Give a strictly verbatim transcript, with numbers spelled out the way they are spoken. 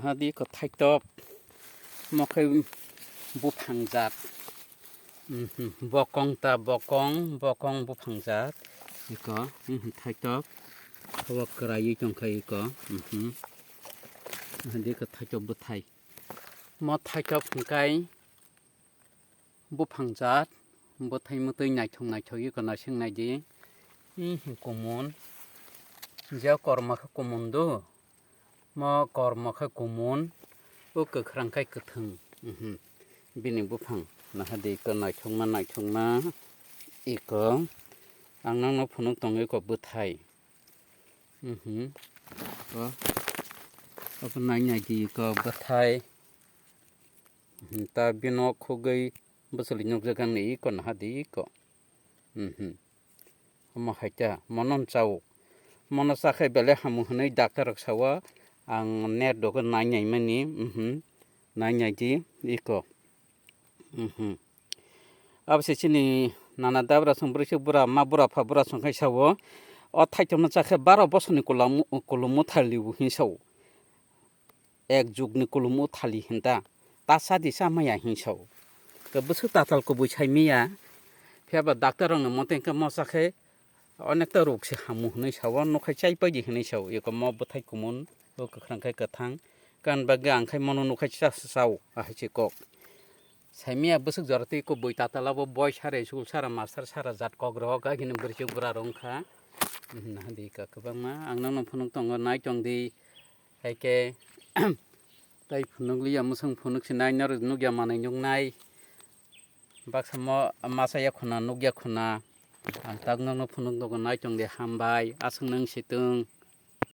Hadi ko thaitop. Mo khe buphang jat. Mhm. Bokong ta bokong, bokong buphang jat. Iko, mhm, thaitop. Hawa kwraiwi tongkha iko. Mhm. Hadi ko thaitop bwthai. Mo thaitop hwnkhe buphang jat, bwthai mwtwi naithok naithok iko naising naidi. Ih, kumun. Je kormo khe kumun do. Mo kormo khe kumun. O kwkhwrang khe kwthwng. Mhm. Bini buphang. Nahadi iko naithokma naithokma. Iko. Ang nangno phunuk tongo iko bwthai. Mhm. Ko. Obo nai nai di ko bwthai. Mhm. Ta bino khugwi bwswli nukjagani iko naha di iko. Mhm. Omo hai ta mono chao. Mono chakhai belai hamu hwnwi doctor rok sao. Ang net dogo nai nai mani. Mhm. Nai nai di iko. Mhm. Abo se chini nana dabra song bwrwi se bura ma bura pha bura song khai sao. O thaithokno chakhe baro bosorni kulam-, kulumu thalibu hin sao. Ek jugni kulumu thali hinta. Ta sadi sa maya hin sao. Ke bwswk tatal kubui sai miya. Phiya ba doctor rokni mote hwnkhe mo chakhe onekta rok se hamu hinwi sao, nukhai chai paidi hinwi sao, eko mo bwthai kumun, o kwkhwrang khai kwthang, kan bagwi ang khai mono nukhai cha sao, ahai se kok. Saimia bwswk jora tei kubui tatala bo boi sara, school sara, master sara, jat kok rok, agini bwrwi bura rok wngkha. Hwnna di ka kwbangma, ang nangno phunuk tongo, nai tong di, hai khe, tei phunuk liya, mwswng phunuk sinai, norok nukya manwi nuknai. Baksa mo masa ya khuna, nukya khuna. Ang tak nokno phunuk nogo nai tong di hambai. Aswk nang si tong.